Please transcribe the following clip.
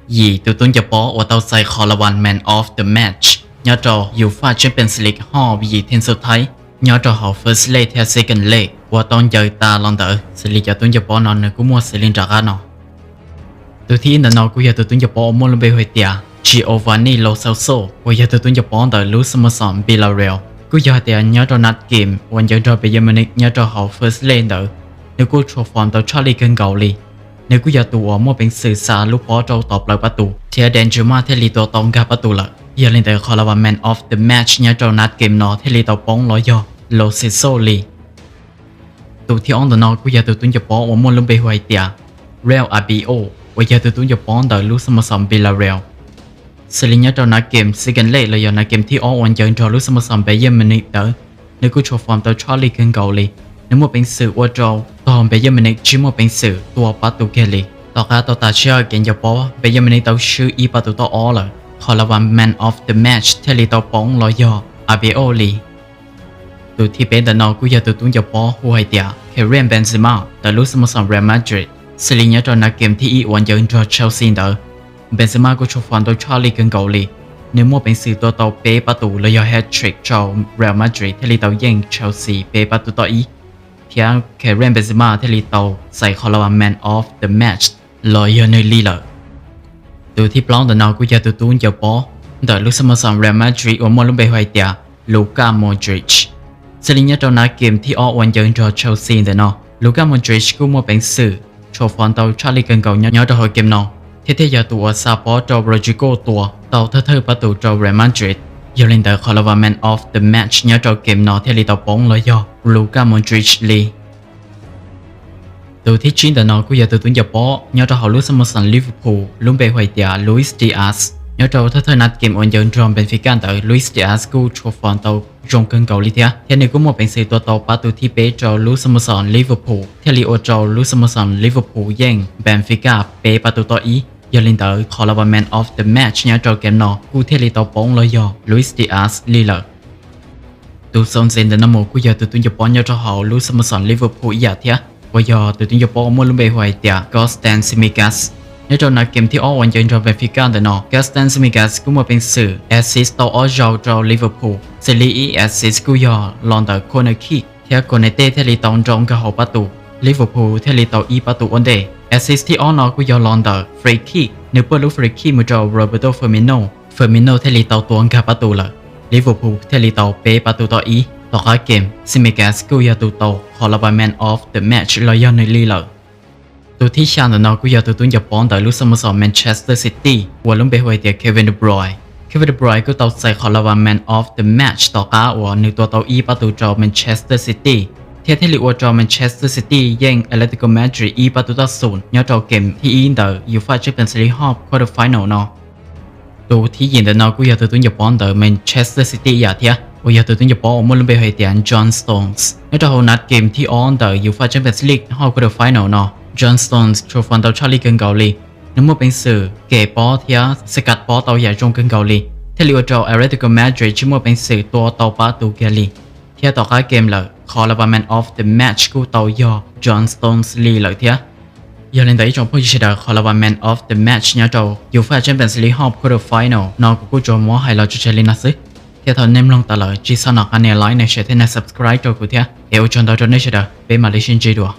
Yim tus tub ncaws pob uas tau txais qhov las vas Man of the Match nyob rau UEFA Champions League hauv yim theem xub thawj nyob rau hauv first leg thiab second leg uas tau ncaws tas los ntawd, xws li cov tub ncaws pob no nws kuj muaj xws li nram qab no. Tus thib ib ntawm no kuj yog tus tub ncaws pob uas muaj lub npe hu hais tias Giovanni Lo Celso uas yog tus tub ncaws pob ntawm lub xab maw xom Villarreal. Kuj yog hais tias nyob rau nab game uas ncaws nrog Bayern Munich nyob rau hauv first leg ntawd, nws kuj tshua form tau tshaj lij kawg nkaus li. Nws kuj yog tus uas muaj peev xwm xa lub pob rau tom plawv pab tus thiab Danjuma thiaj li tua tau nkag pab tus lawm. Yog li ntawd qhov las vas Man of the Match nyob rau nab game no thiaj li tau poob los yog Lo Celso li. Tus thib ob ntawm no kuj yog tus tub ncaws pob uas muaj lub npe hu hais tias Real Abiol uas yog tus tub ncaws pob ntawm lub xab maw xom Villarreal. Xws li nyob rau nab game second leg los yog nab game thib ob uas ncaws nrog lub xab maw xom Bayern Munich ntawd, nws kuj tshua form tau tshaj lij kawg nkaus li. Nws muaj peev xwm ua rau tog Bayern Munich tsis muaj peev xwm tua pab tus kiag li. Tom qab tau tas tsib caug kev ncaws pob, Bayern Munich tau swb ib pab tus top ob lawm. Qhov las vas Man of the Match thiaj li tau poob los yog Abiol li. Tus thib peb ntawm no kuj yog tus tub ncaws pob hu hais tias Karim Benzema ntawm lub xab maw xom Real Madrid. Xws li nyob rau nab game thib ib uas ncaws nrog Chelsea ntawd, Benzema kuj tshua form tau tshaj lij kawg nkaus li. Nws muaj peev xwm tua tau peb pab tus los yog hat-trick rau Real Madrid thiaj li tau yeej Chelsea peb pab tus top ib, thiab Karim Benzema thiaj li tau txais qhov las vas Man of the Match los yog nws li lawm. Tus thib plaub ntawm no kuj yog tus tub ncaws pob ntawm lub xab maw xom Real Madrid uas muaj lub npe hu hais tias Luka Modric. Xws li nyob rau nab game thib ob uas ncaws nrog Chelsea ntawm no, Luka Modric kuj muaj peev xwm tshua form tau tshaj lij kawg nkaus nyob rau hauv game no, thiab thiaj yog tus uas xa pob rau Rodrygo tua tau thawj thawj pab tus rau Real Madrid. Yog li ntawd qhov las vas Man of the Match nyob rau game no thiaj li tau poob los yog Luka Modric li. Tus thib tsib ntawm no kuj yog tus tub ncaws pob nyob rau hauv lub xab maw xom Liverpool lub npe hu hais tias Luis Diaz. Nyob rau thawj thawj nab game uas ncaws nrog Benfica ntawd, Luis Diaz kuj tshua form tau zoo kawg nkaus li thiab, thiab nws kuj muaj peev xwm tua tau pab tus thib peb rau lub xab maw xom Liverpool thiaj li ua rau lub xab maw xom Liverpool yeej Benfica peb pab tus top ib. Yog li ntawd qhov las vas Man of the Match nyob rau game no kuj thiaj li tau poob los yog Luis Diaz li lawm. Tus xaus ntxiv ntawm no mus kuj yog tus tub ncaws pob nyob rau hauv lub xab maw xom Liverpool ib yam thiab, uas yog tus tub ncaws pob uas muaj lub npe hu hais tias Gustin Tsimikas. Nyob rau nab game thib ob uas ncaws nrog Benfica ntawm no, Gustin Tsimikas kuj muaj peev xwm assist tau ob zaug rau Liverpool, xws li ib assist kuj yog los ntawm corner kick thiab Konate thiaj li tau nrau nkag hauv pab tus, Liverpool thiaj li tau ib pab tus ua ntej. Assist thib ob no kuj yog los ntawm free kick, nws puag lub free kick mus rau Roberto Firmino, Firmino thiaj li tau tua nkag pab tus lawm, Liverpool thiaj li tau peb pab tus top ib. Tom qab game, Tsimikas kuj yog tus tau qhov las vas Man of the Match los yog nws li lawm. Tus thib xya ntawm no kuj yog tus tub ncaws pob ntawm lub xab maw xom Manchester City uas lub npe hu hais tias Kevin De Bruyne. Kevin De Bruyne kuj tau txais qhov las vas Man of the Match tom qab uas nws tua tau ib pab tus rau Manchester City, thiab thiaj li ua rau Manchester City yeej Atletico Madrid ib pab tus taj xum nyob rau game thib ib ntawm UEFA Champions League hauv quarter final no. Tus thib yim ntawm no kuj yog tus tub ncaws pob ntawm Manchester City ib yam thiab, uas yog tus tub ncaws pob uas muaj lub npe hu hais tias John Stones. Nyob rau hauv nab game thib ob ntawm UEFA Champions League hauv quarter final no, John Stones tshua form tau tshaj lij kawg nkaus li. Nws muaj peev xwm kem pob thiab sab kas pob tau yam zoo kawg nkaus li, thiaj li ua rau Atletico Madrid tsis muaj peev xwm tua tau pab tus kiag li. Thiab tom qab game lawm, qhov las vas Man of the Match kuj tau yog John Stones li lawm thiab. Yog li ntawd ib tsoom phooj ywg sawv daws, qhov las vas Man of the Match nyob rau UEFA Champions League hauv quarter final no kuv kuj tsuas muab hais los tso tseg li no xwb. Thiab thaum nej mloog tas lawm tsis txhob nco qab nias like, nias share thiab nias subscribe rau kuv thiab. Es ua tsaug ntau rau nej sawv daws, peb mam li sib ntsib dua.